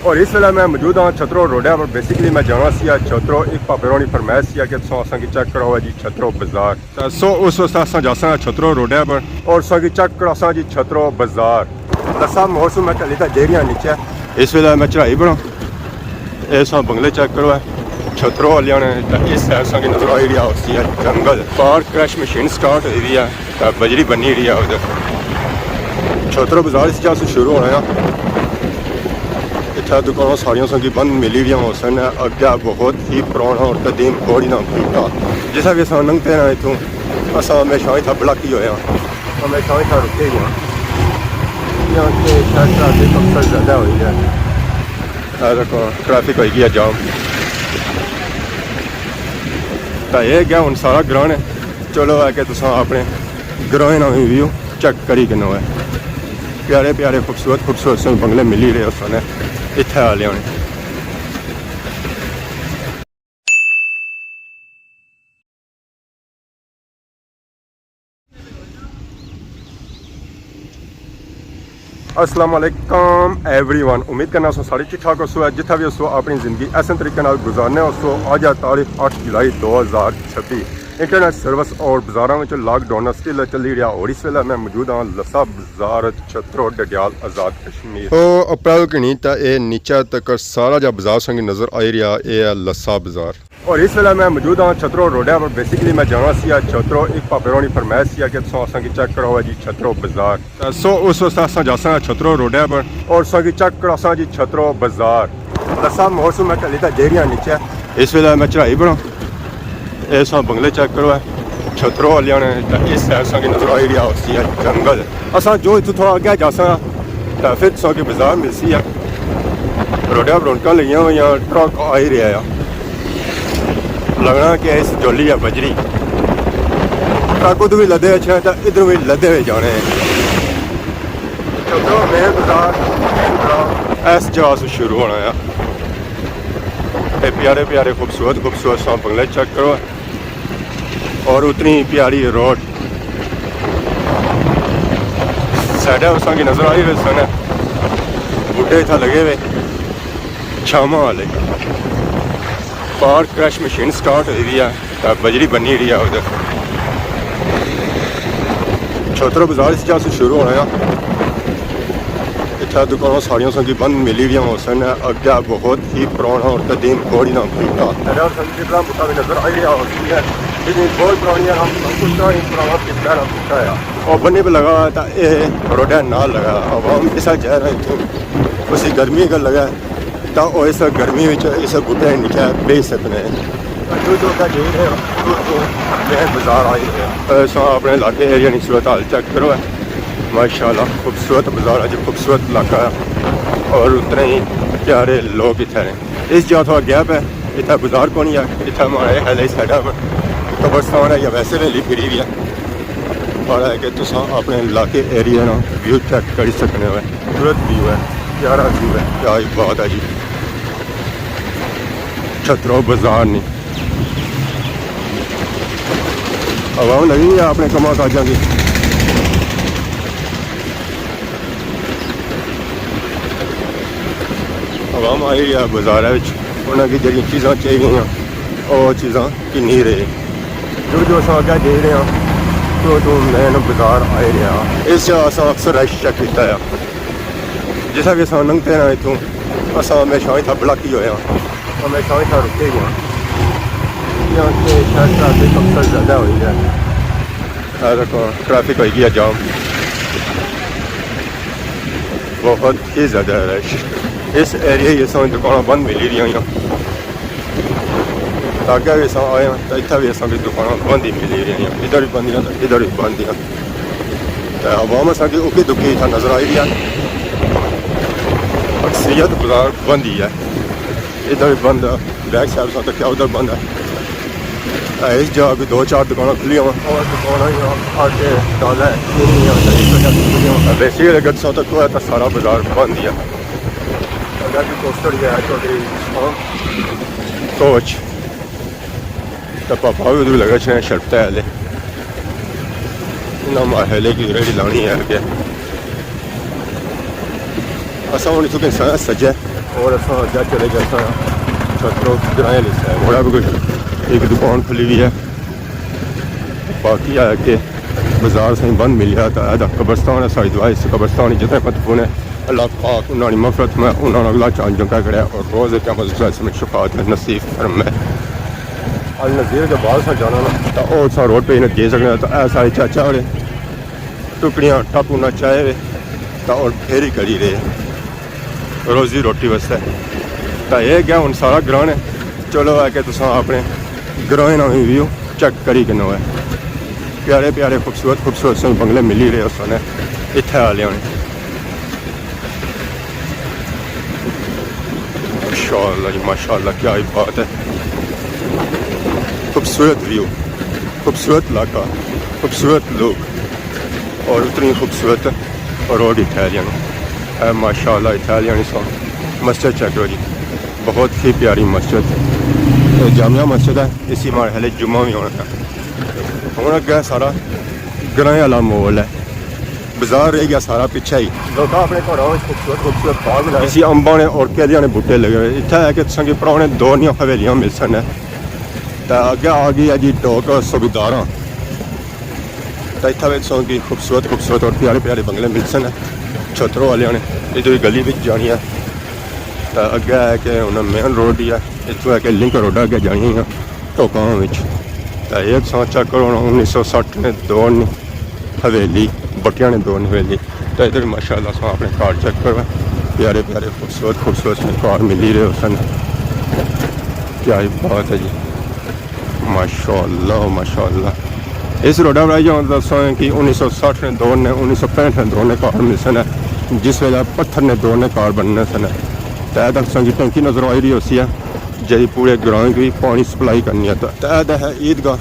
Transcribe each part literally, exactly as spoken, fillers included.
اور اس ویلے میں موجود ہاں چھترو روڈے پر۔ بیسیکلی میں جانا سی چھترو، ایک پاپے ہورانی فرمائش سی کہ تساں اساں کی چیک کراؤ جی چھترو بازار۔ تے سو اس واسطے اساں جاساں چھترو روڈے پر اور اساں کی چیک کراساں جی چھترو بازار۔ لسا موسم میں چلی تا جیریاں نیچے، اس ویلے میں چڑھائی پر ہاں۔ اے ساں بنگلے چیک کرو، اے چھترو والیاں نے، تے اس سائیڈ ساں کی نظر آئی رہیا ہوسی ہے جنگل۔ پار کرش مشین سٹارٹ ہوئی وی ہے، تے بجری بنی رہی ہے ادھر۔ چھترو بازار اس جا سوں شروع ہونا ہے۔ اتھا دکاناں ساریاں ساں کی بند ملی ویاں ہوسن۔ اگے بہت ہی پرانا اور قدیم کوڑی نا بوٹا، جسا وی اساں لنگھتے ہیں اتھوں، اساں ہمیشہ اتھا بلاکی ہوئے ہاں، ہمیشہ اتھا رکے ہی ہاں۔ یہاں کے شاید ٹریفک اکثر زیادہ ہوئی ہے۔ اے دیکھو، ٹریفک ہوئی گیا جام۔ تے اے گیا ہن سارا گراں ہے۔ چلو، اے کہ تساں اپنے گراں نا وی ویو چیک کری کنو ہے۔ پیارے پیارے، خوبصورت خوبصورت سن بنگلے ملی رہے اس نے اتھے آلیاں نے۔ السلام علیکم ایوری ون، امید کرنا سو سارے ٹھیک ٹھاک ہوسو، جتھا بھی ہوسو اپنی زندگی احسن طریقے نال گزارنے ہوسو۔ اج ہے تاریخ اٹھ جولائی دو ہزار چھبی۔ انٹرنیٹ سروس اور بازاراں وچ لاک ڈاؤن سٹل چلی رہیا، اور اس ویلے میں موجود ہاں لسا بازار، چھترو، ڈڈیال، آزاد کشمیر۔ او اپریل گھنی تے اے نیچے تک سارا جا بازار سنگی نظر آئی رہیا، اے ہے لسا بازار۔ اور اس ویلے میں موجود ہاں چھترو روڈے پر۔ بیسیکلی میں جانا سی چھترو، ایک پاپے ہورانی فرمائش سی کہ تساں اساں کی چیک کراؤ جی چھترو بازار۔ تے سو اس واسطے اساں جاساں چھترو روڈے پر اور اساں کی چیک کراساں جی چھترو بازار۔ لسا موسم میں چلی تا جیریاں نیچے، اس ویلے میں چڑھائی پر ہاں۔ اے ساں بنگلے چیک کرو، اے چھترو والیاں نے، تے اس سائیڈ ساں کی نظر آئی رہیا ہوسی ہے جنگل۔ اساں جو اتھوں تھوڑا اگے جاساں، تے پھر تساں کی بازار ملسی ہے۔ روڈے پر رونقاں لگیاں ہوئیاں، ٹرک آئی رہیا ہے۔ لگنا کہ اس جولی ہے بجری۔ ٹرک ادھر بھی لدے اچھے ہیں، تے ادھر بھی لدے ہوئے جانے ہیں۔ چھترو مین بازار اس جگہ سے شروع ہونا ہے۔ اے پیارے پیارے خوبصورت خوبصورت ساں بنگلے چیک کرو۔ اور اتنی پیاری روڈ۔ سائیڈ اساں کی نظر آئی ہوئے سن، بوٹے اتھا لگے ہوئے چھاواں والے۔ پار کرش مشین سٹارٹ ہوئی ہوئی ہے، تے بجری بنی رہی ہے ادھر۔ چھوترو بازار اس جا سے شروع ہونا ہے۔ اتھا دکاناں ساریاں سنگی بند ملی ہوئی ہوسن۔ اگے بہت ہی پرانا اور قدیم کوڑی نا بوٹا۔ اگر سنگی جتنا بوٹا بھی نظر آئی رہیا ہوسی ہے، لیکن بہت پرانی ہے، ہم اتنا ہی پرانا پتلا نا بوٹا ہے۔ اور بنی پہ لگا ہوا تھا، اے روڈا نال لگا، عوام ایسا جا رہا ہے تو اسی گرمی کا لگا ہے، تا او اس گرمی وچ اس بوٹے نیچے بیٹھ سکنے ہیں۔ دور دور تک جائی رہے ہو، دور دور میں بازار آئی رہے ہو۔ اے ساں اپنے علاقے ایریا نی صورتحال چیک کرو ہے۔ ماشاءاللہ خوبصورت بازار ہے جی، خوبصورت علاقہ ہے اور اتنے ہی پیارے لوگ اتھے ہیں۔ اس جا تھوڑا گیپ ہے، اتھا بازار کونی ہے، اتھا ماڑے ہیلے سائیڈ پر قبرستان ہے یا ویسے ویلی پھری بھی ہے۔ اور ہے کہ تساں اپنے علاقے ایریا نا ویو چیک کری سکنے ہو۔ خوبصورت ویو ہے، پیارا ویو ہے۔ کیا ہی بات ہے جی۔ چھترو بازار نی عوام لگی ہوئی ہے اپنے کماں کاجاں کی۔ عوام آئی ہے بازار وچ، انہاں کی جڑی چیزاں چاہیے ہیں، او چیزاں گھنی رہے۔ جو جو اساں اگے جائی رہے ہیں، تو تو مین بازار آئی رہیا۔ اس جا اساں اکثر رش چیک کیتا ہے۔ جتھا بھی اساں لنگھتے ہیں اتھوں، اساں ہمیشہ اتھا بلاکی ہوئے ہاں، ہمیشہ اتھا رکے ہوئے ہاں۔ یہاں کے شاید ٹریفک اکثر زیادہ ہوئی ہے۔ اے دیکھو، ٹریفک ہوئی گیا جام، بہت ہی زیادہ رش۔ اس ایریا ہی اساں دکاناں بند ملی رہی ہیں۔ تاکہ بھی اساں آئے ہیں تو اتھا بھی اساں کی دکاناں بند ہی ملی رہی ہیں، ادھر بھی بند ہیں تو ادھر بھی بند ہیں۔ تے عوام اساں کی اکی دکی اتھا نظر آئی رہی ہے، اکثریت بازار بند ہی ہے۔ ادھر بھی بند ہے، بیک سائیڈ سا تکیا ادھر بند ہے۔ اے اس جا بھی دو چار دکاناں کھلیاں ہوئے، اور دکاناں ہی آٹے، دالے، چینی، اور ساری چیزاں کھلیاں ہوئے۔ بیسیکلی اگر تساں تکو ہے تو سارا بازار بند ہی ہے۔ اگر بھی پوسٹر یہ ہے چودھری، ہاں، کوچ۔ تے پاپا بھی ادھر لگا چھڑے شرط ہے لے۔ انہاں ماحلے کی ریڑھی لانی ہے اگے۔ اساں ہن اتھوں کہیں سا سجے اور اساں اگے چلے گئے ساں چھترو گرائیں آلی سائیڈ۔ بڑا بھی کچھ ایک دکان کھلی ہوئی ہے، باقی ہے کہ بازار سائیں بند ملیا۔ تو اے دا قبرستان ہے ساڑی دعا، اس قبرستان جتنے مدفون ہے، اللہ پاک انہاں نی مغفرت میں انہاں نوں اگلا چاند جنگا کرے اور روز قیامت میں شفاعت نصیب فرمائے۔ النذیر کے بعد سا جانا نا، تو او سا روڈ پہ انہیں دے سکنا۔ تو اے سارے چاچا ہوئے ٹکڑیاں ٹاپو نہ چائے وے، تا اور پھر ہی کری رہے روزی روٹی واسطے۔ تا اے گیا ہن سارا گراں ہے۔ چلو اے کہ تساں اپنے گراں نا وی ویو چیک کری کنو ہے۔ پیارے پیارے خوبصورت خوبصورت سن بنگلے ملی رہے اس نے اتھے آ لیا نے۔ ماشاءاللہ جی ماشاءاللہ، کیا ہی بات ہے۔ خوبصورت ویو، خوبصورت علاقہ، خوبصورت لوگ اور اتنی خوبصورت روڈ اتھے آلیاں نے۔ اے ماشاءاللہ اتھے آلیاں نے سو مسجد چیک کرو جی، بہت ہی پیاری مسجد۔ اے جامع مسجد ہے، اسی ماڑے خیال جمعہ بھی ہونا ہے۔ ہن اگے سارا گرائیں والا ماحول ہے، بازار رہ گیا سارا پچھے ہی۔ لوکاں اپنے گھراں وچ خوبصورت خوبصورت باغ لگائے۔ اسی امباں نے اور کیلیاں نے بوٹے لگے ہوئے۔ اتھے ہے کہ تساں کی پرانے دور نیاں حویلیاں مل سن۔ تے اگے آ گئی ہے جی ڈوک صوبیداراں۔ تے اتھے وچ تساں کی خوبصورت خوبصورت اور پیارے پیارے بنگلے مل سن۔ چھترو والے نے ادھر گلی وچ جانی ہے۔ تے اگے ہے کہ ہن مین روڈ ہی ہے، اتھوں ہے کہ لنک روڈ اگے جانی ہے ٹوکاں وچ۔ تے اے تساں چیک کرو نا، انیس سو سٹھ نے دور نی حویلی، بٹیاں نے دور نی حویلی۔ تے ادھر ماشاءاللہ تساں اپنے کار چیک کرو، پیارے پیارے خوبصورت خوبصورت کار ملی رہے ہو سن۔ کیا ہی بات ہے جی، ماشاءاللہ ماشاءاللہ۔ اس روڈا پر آئی جاؤں تو تساں کہ انیس سو سٹھ نے دور نے، انیس سو پینٹھ نے دور نے کار مل سن، جس ویلے پتھر نے دور نے کار بننے سن۔ تے اے تک تساں کی ٹینکی نظر آئی رہی ہوسی ہے، جیڑی پورے گراں کی پانی سپلائی کرنی ہے۔ تے اے ہے عیدگاہ،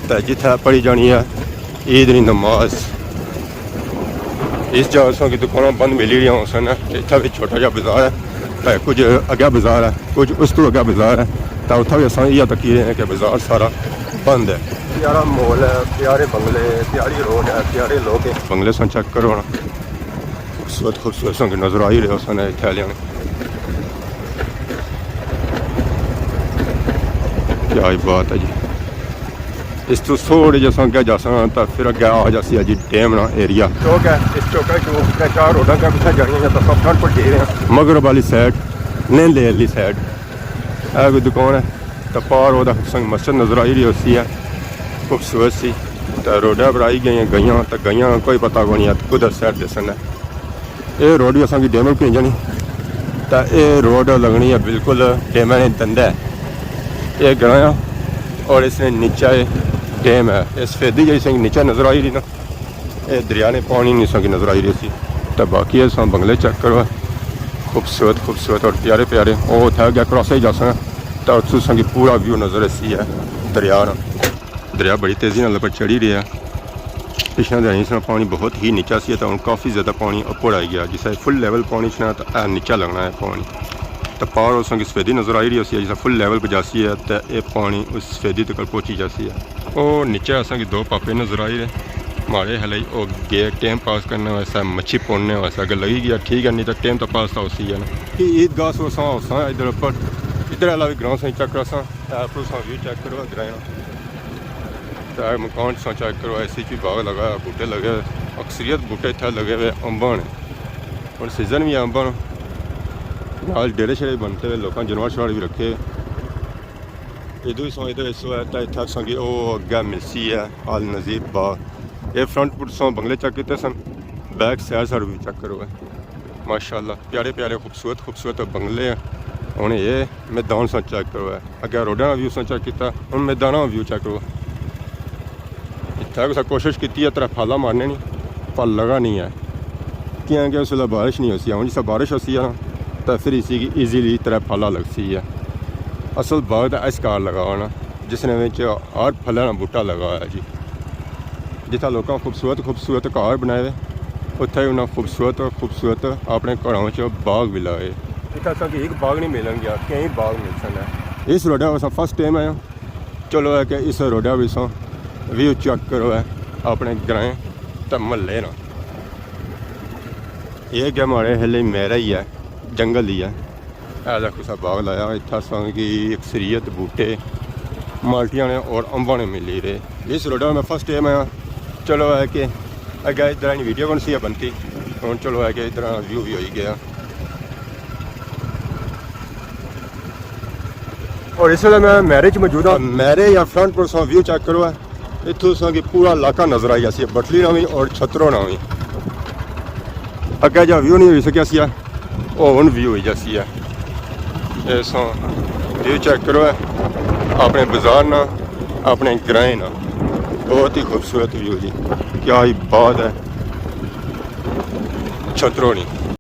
تے جتھے پڑھی جانی ہے عید نی نماز۔ اس جگہ اساں کی دکاناں بند ملی رہیاں ہوسن، اتھا بھی چھوٹا جہا بازار ہے، تے کچھ اگے بازار ہے، کچھ اس تو اگے بازار ہے، تے اتھا بھی اساں یہ تکی رہے ہیں کہ بازار سارا بند ہے۔ پیارا ماحول ہے، پیارے بنگلے، پیاری روڈ ہے، پیارے لوگ ہیں۔ بنگلے سن چیک کرو نا، خوبصورت خوبصورت سن نظر آئی رہے ہوسن اتھے آلیاں نے۔ کیا ہی بات ہے جی۔ اس تو تھوڑے جے اساں اگے جاساں تاں پھر اگے آ جاسی ہے جی ڈیم نا ایریا۔ چوک ہے، اس چوکا چوں ترے چار روڈاں اگے پچھے جانیاں یا تاں اساں فرنٹ پر جائی رہے ہیں۔ مغرب والی سائیڈ، نیندے والی سائیڈ۔ اے کوئی دکان ہے، تاں پار اودا سنگ مسجد نظر آئی رہی ہوسی ہے، خوبصورت سی۔ تاں روڈا پر آئی گئیاں گئیاں، تاں گئیاں کوئی پتہ کونی ہے کدھر سائیڈ دسن ہے۔ اے روڈ وی اساں کی ڈیم اپر پینجنی، تاں اے روڈ لگنی ہے بالکل ڈیم نے دندے۔ اے گراں اور اس نے نیچے ڈیم ہے۔ اے سفیدی جیڑی سنگ نیچے نظر آئی رہی نا، اے دریا نے پانی نی سنگ نظر آئی رہی سی۔ تاں باقی اساں بنگلے چیک کرو، خوبصورت خوبصورت اور پیارے پیارے۔ او اتھے اگے کراس ہی جاساں، تاں اتھوں سنگ پورا ویو نظر اسی ہے دریا نا۔ دریا بڑی تیزی نال اپر چڑھی رہیا ہے۔ پچھلے دنوں اس نا پانی بہت ہی نیچا سی، تاں ہن کافی زیادہ پانی اپر آئی گیا۔ جس طرح فل لیول پانی اچھنا تاں اے نیچا لگنا ہے پانی۔ تاں پار اساں کی سفیدی نظر آئی رہی ہوسی، جس طرح فل لیول پہ جاسی ہے تاں اے پانی اس سفیدی تک پہنچی جاسی ہے۔ او نیچے اساں کی دو پاپے نظر آئی رہے، ماڑے ہلے او گئے ٹائم پاس کرنے واسطے، مچھی پوڑنے واسطے۔ اگر لگی گیا ٹھیک ہے، نہیں تاں ٹائم تاں پاس تاں ہوسی ہے نا۔ کہ عید گاہ سو اساں ہوساں ادھر اپر، ادھر والا وی گراں سا چیک کراساں، اے اپر اساں ویو چیک کرو گراں نا۔ تے مکان تساں چیک کرو، ایسی چی باغ لگا ہے، بوٹے لگے ہوئے، اکثریت بوٹے اتھے لگے ہوئے امباں نے۔ ہن سیزن وی ہے امباں نا، نال ڈیرے شیرے بنتے ہوئے، لوکاں جانور شانور وی رکھے۔ ادھر سو ادھر سو ہے، تے اتھے تساں کی او اگے ملسی ہے النذیر باغ۔ اے فرنٹ پر تساں بنگلے چیک کیتے سن، بیک سائیڈ سارے ویو چیک کرو ہے۔ ماشاءاللہ، پیارے پیارے خوبصورت خوبصورت بنگلے ہیں۔ ہن اے میدان سا چیک کرو ہے۔ اگے روڈاں نا ویو سا چیک کیتا، ہن میداناں نا ویو چیک کرو۔ اتھا کسا کوشش کیتی ہے ترے پھالا مارنے نی، پر لگا نہیں ہے۔ کیاں کہ اس ویلے بارش نہیں ہوسی، ہن جسا بارش ہوسی ہے نا، تاں پھر اسی کی ایزیلی ترے پھالا لگسی ہے۔ اصل باغ تاں اس کار لگا ہونا، جس نے وچ ہر پھلاں نا بوٹا لگا ہوا ہے جی۔ جتھا لوکاں خوبصورت خوبصورت گھر بنائے ہوئے، اتھا ہی انہاں خوبصورت خوبصورت اپنے گھراں وچ باغ وی لائے۔ اتھا اساں کی ایک باغ نہیں ملن گیا، کئی باغ مل سن ہے۔ اس روڈا اساں فرسٹ ٹائم آئے ہاں۔ چلو ہے کہ اس روڈا وی ساں ویو چیک کرو ہے اپنے گرائیں تے محلے نا۔ یہ کہ ہمارے ہلے میرا ہی ہے، جنگل ہی ہے۔ اے دیکھو سا باغ لایا، اتھا اساں کی اکثریت بوٹے مالٹیاں نے اور امباں نے ملی رہے۔ اس روڈا میں فرسٹ ٹائم آیا۔ چلو ہے کہ اگے ادھر ویڈیو بنسی ہے بنتی۔ ہن چلو ہے کہ ادھر ویو بھی ہوئی گیا۔ اور اس ویلے میں میرے چ موجود ہاں۔ میرے یا فرنٹ پر سا ویو چیک کرو ہے۔ اتھوں تساں کی پورا علاقہ نظر آئی جاسی ہے، بٹلی نا وی اور چھترو نا وی۔ اگے جا ویو نہیں ہوئی سکیا سی ہے، او ہن ویو ہوئی جاسی ہے۔ اے تساں ویو چیک کرو ہے، اپنے بازار نا، اپنے گرائیں نا، بہت ہی خوبصورت ویو جی، کیا ہی بات ہے۔ چھترو نہیں،